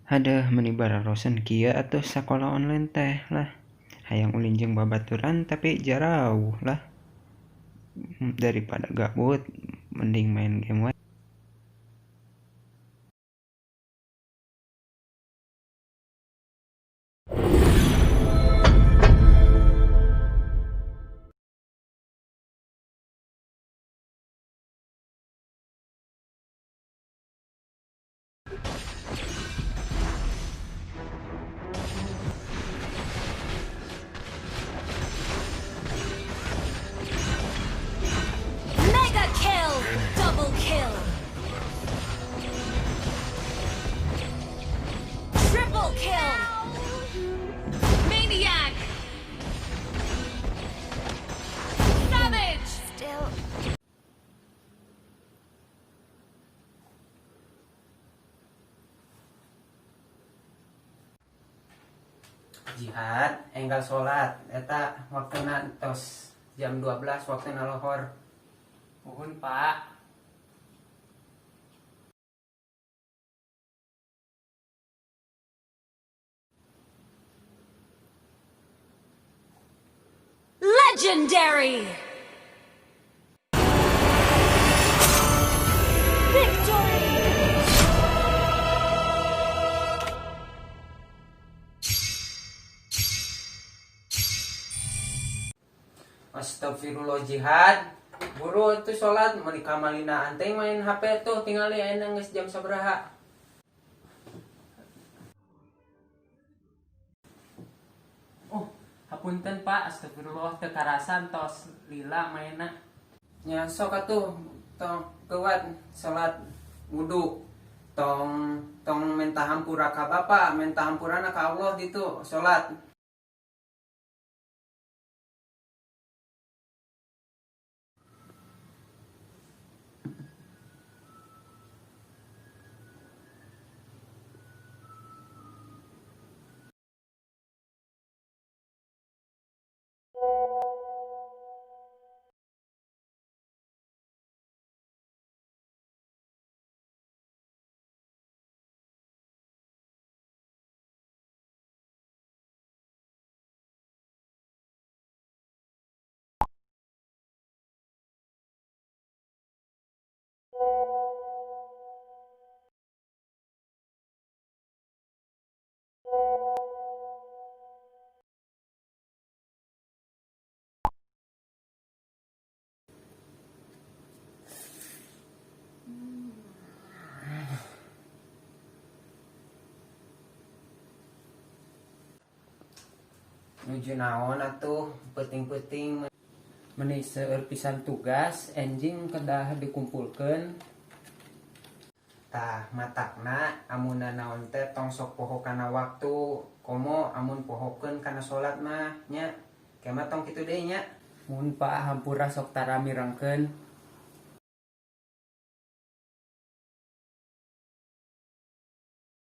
Hadeh, meuni bararosen kieu atuh sakola online teh lah. Hayang ulin jeung babaturan tapi jarauh lah. Daripada gabut mending main game wae. Mega kill! Double kill! Triple kill! Maniac! Savage! Still. Jihad, enggal salat eta waktuna tos jam 12, waktuna lohor. Muhun, Pak. Legendary! Victory! Astagfirullah, Jihad. Buru itu sholat, meuni kamalina anteng main HP tuh, tingali ayeuna geus jam sabaraha. Oh, hapunten, Pak, astagfirullah, teu karasan tos lila mainna. Nya, sok atuh, tong kuat salat, wudu, tong tong menta hampura ka bapa, menta hampurana ka Allah gitu, salat. Nuju naon atuh peuting-peuting? Meni seueur pisan tugas, enjing kedah dikumpulkeun. Tah, matakna amun naon teh tong sok poho kana waktu, komo amun pohokeun kana salat mah nya. Kema tong kitu deui nya. Muhun, Pak, hampura sok tara mirengkeun.